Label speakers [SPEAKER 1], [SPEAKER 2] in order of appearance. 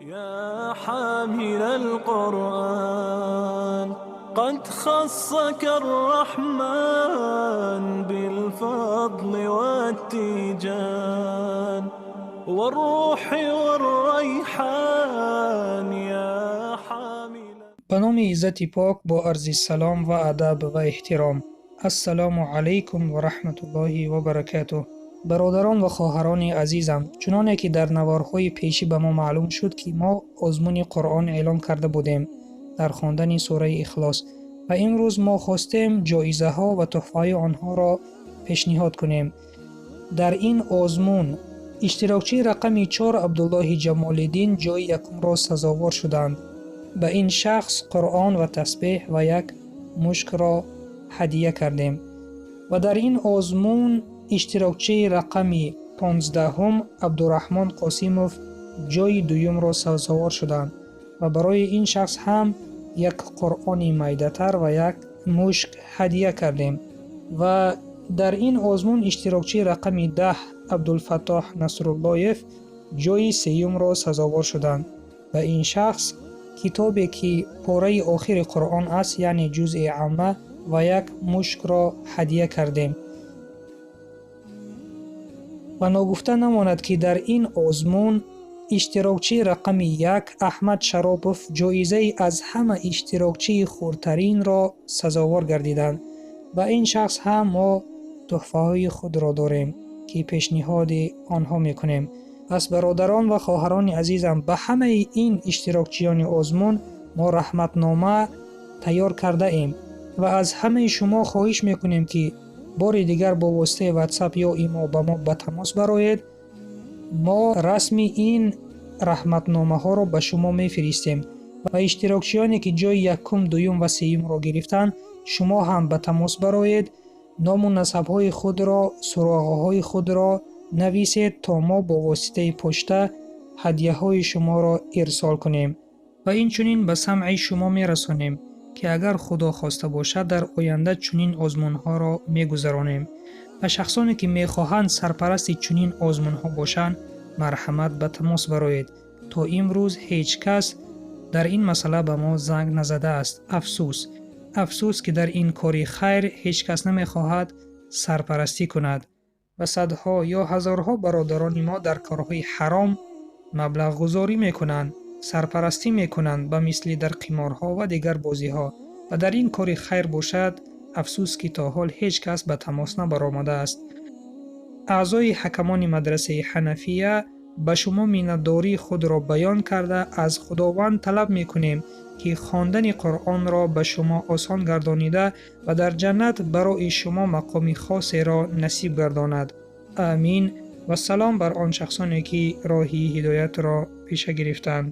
[SPEAKER 1] يا حامل القرآن قد خصك الرحمن بالفضل والتيجان والروح والريحان يا حامل.
[SPEAKER 2] Ба номи Иззати Пок, бо арзи салом ва адаб ва эҳтиром. Ассалому алайкум ва раҳматуллоҳи ва баракатуҳ. Бародарон ва хоҳарони азизам, чуноне ки дар наворҳои пешӣ ба мо маълум шуд, ки мо озмуни Қуръон эълон карда будем дар хондани сураи Ихлос, ва имрӯз мо хостем ҷоизаҳо ва тӯҳфаҳои онҳоро пешниҳод кунем. Дар ин озмун иштирокчии рақами 4 Абдуллоҳи Ҷамолиддин ҷои якумро сазовор шуданд. Ба ин шахс Қуръон ва тасбеҳ ва як мушкро ҳадия кардем. Ва дар ин озмун иштирокчии рақами 15-ум Абдураҳмон Қосимов ҷои дуюмро сазовор шуданд ва барои ин шахс ҳам як Қуръони майдатар ва як мушк ҳадия кардем. Ва дар ин озмун иштирокчии рақами 10 Абдулфаттоҳ Насруллоев ҷои сеюмро сазовор шуданд. Ба ин шахс китобе, ки пораи охири Қуръон аст, яъне ҷузъи амма, ва як мушкро ҳадия кардем. Ва ногуфта намонад, ки дар ин озмун иштирокчии рақами 1 Аҳмад Шаропов ҷоизаи аз ҳама иштирокчии хурдтаринро сазовор гардиданд. Ба ин шахс ҳам мо тӯҳфаҳои худро дорем, ки пешниҳоди онҳо мекунем. Пас, бародарон ва хоҳарони азизам, ба ҳамаи ин иштирокчиёни озмун мо раҳматнома тайёр кардаем ва аз ҳамаи шумо хоҳиш мекунем, ки бори дигар бо воситаи WhatsApp ё имо ба мо ба тамос бароед. Мо расми ин раҳматномаҳоро ба шумо мефиристем ва иштирокчиёне, ки ҷои якум, дуюм ва сеюмро гирифтанд, шумо ҳам ба тамос бароед, ному насабҳои худро, суроғаҳои худро нависед, то мо бо воситаи почта ҳадияҳои шуморо ирсол кунем. Ва инчунин ба самъи шумо мерасонем, ки агар Худо хоста бошад, дар оянда чунин озмунҳоро мегузаронем ва шахсоне, ки мехоҳанд сарпарасти чунин озмунҳо бошанд, марҳамат, ба тамос бароед. То имрӯз ҳеҷ кас дар ин масъала ба мо занг назадааст. Афсӯс, афсӯс, ки дар ин кори хайр ҳеҷ кас намехоҳад сарпарастӣ кунад ва садҳо ё ҳазорҳо бародарони мо дар корҳои ҳаром маблағгузорӣ мекунанд, сарпарастӣ мекунанд, ба мисли дар қиморҳо ва дигар бозиҳо, ва дар ин кори хайр бошад, афсӯс, ки то ҳол ҳеҷ кас ба тамос набаромадааст. Аъзои ҳакамони мадрасаи Ҳанафия ба шумо миннатдории худро баён карда, аз Худованд талаб мекунем, ки хондани Қуръонро ба шумо осон гардонида ва дар ҷаннат барои шумо мақоми хосеро насиб гардонад. Амин. Вассалом бар он шахсоне, ки роҳи ҳидоятро пеша гирифтанд.